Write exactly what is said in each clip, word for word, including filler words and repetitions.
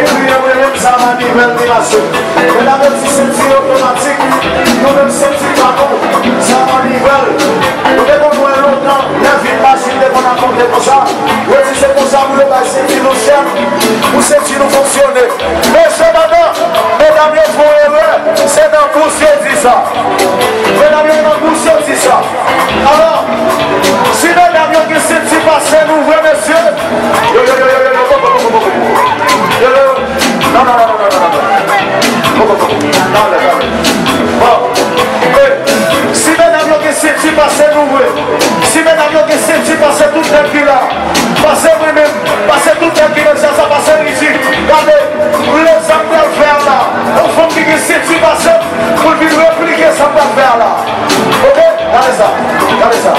Ekri yo rele m sa manivèl ki mache. Medam yo di senti otomatik, nou menm senti pa bon, sa manivèl. Nou te konn wè lontan, lè vin machin te konn ap monte konsa. Yo di se konsa pou yo bay senti nou chèn, pou senti nou fonksyone. Men sepandan, medam yo fè yon erè, se nan bouch yo di sa. Medam yo nan bouch yo di sa. Alò, si medam yo gen senti pase nou vre, mesye, yo, yo, yo, yo, yo, yo, poko, poko, poko, poko. Yo, yo, non, non, non. Poko, poko. Talè, talè. Bon. E, si medam yo gen senti pase nou vre, si medam yo gen senti pase tout nèg ki la, pase mwen menm, pase tout nèg ki nan djaz la, pase Ricky. Gade, gade sa m pral fè a la. Yon fanm ki gen senti pase m, pou l vin replike sa m pral fè a la. Oke? Gade sa. Gade sa.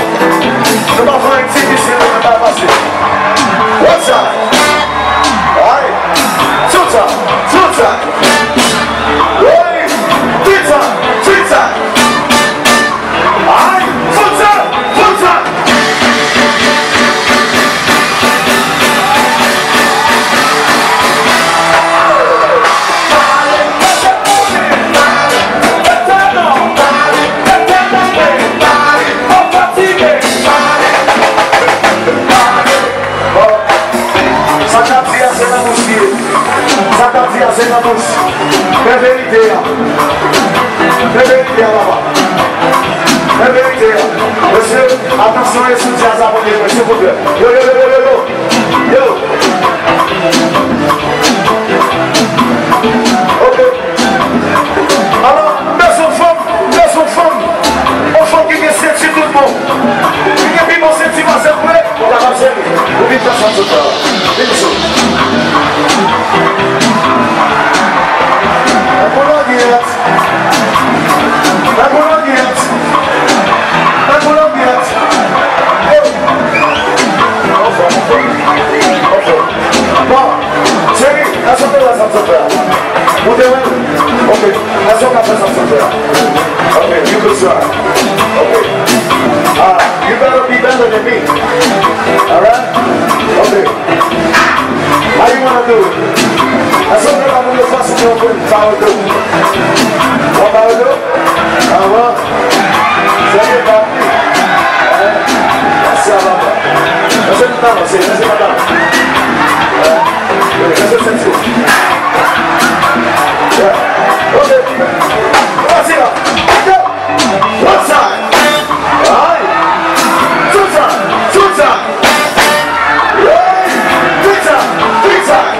Nou pa fè anyen difisil, nou pa pase. What's up? Ay. Two time. Two time. Hey. Three time. Three time. Ay. Fout sa. Fout sa. Bon, sa k ap di a se nan bouch li ye. Sa k ap di a se nan bouch. Men verite a. Men verite a, papa. Men verite a. Mesye, atansyon e sou djaz la, mesye, silvouplè. Yo, yo, yo, yo, yo, yo. Yo. Oke. Alò, m bezwen fanm, m bezwen fanm. Yon fanm ki gen senti tout bon. Ki gen pi bon senti pase m vre. Ou kapab seri. Ou vin fè sa m sot fè a. Vin sou. Mwen konn angyèt. Mwen konn angyèt. Mwen konn angyèt. Yo. Anfòm, anfòm. Anfòm. Bon. Cheri, èske w te wè sa m sot fè a? Ou te wè l? Oke. Èske w ka fè sa m sot fè a? Oke, you could try. Oke. Ah, you better be better than me. Alright? Oke. How you wanna do it? Èske w vle ba moun yo fòs oubyen w vle ba yo do? W ap ba yo do? Avan. Sèlye pa. Mèsi a papa. Mèsi nou ta avanse, mèsi nou ta avanse. Mèsi senti. Ok. Pati la. One side. Ay. Two side. Two side. Hey. Three side. Three side.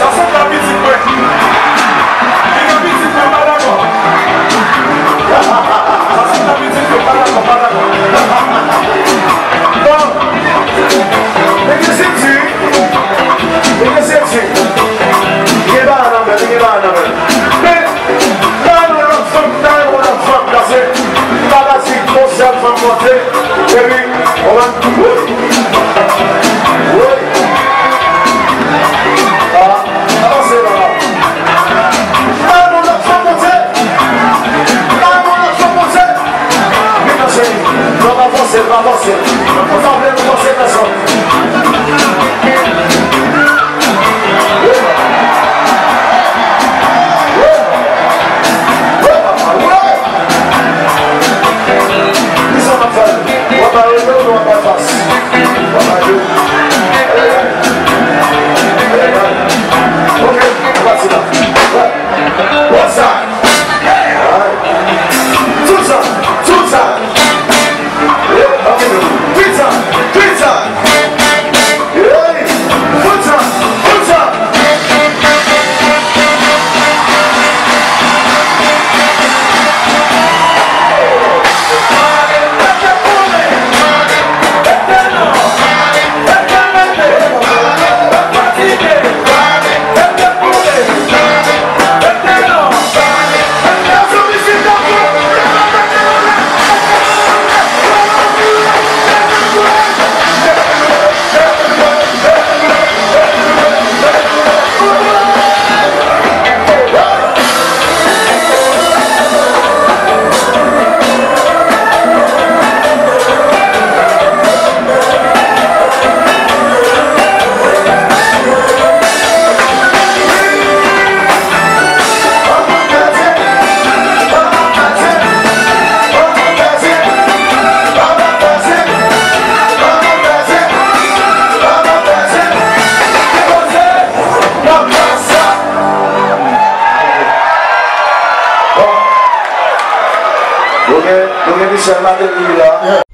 Sa se ta pitit mwen. Li nan pitit mwen, pa dakò. Sa se ta pitit mwen, pa dakò, pa dakò. Bon. Li gen senti. Li gen senti. Li gen bagay nan men, li gen bagay nan men. Men, nan yon lòt fanm, nan yon lòt fanm, paske m pa ka di yon sèl fanm monte. Epi, ou konprann? Wi. Wi. Ah, avanse la. Mwen yon lòt fanm monte. Mwen yon lòt fanm monte. Vin nan cheri. Non, pa fòse, pa fòse. Ou pa vle nou fòse pèsonn. Wi. Wi. Wi, papa, wi. Kisa w ap fè? W ap arete ou w ap fè fas? W ap arete. Maten li la.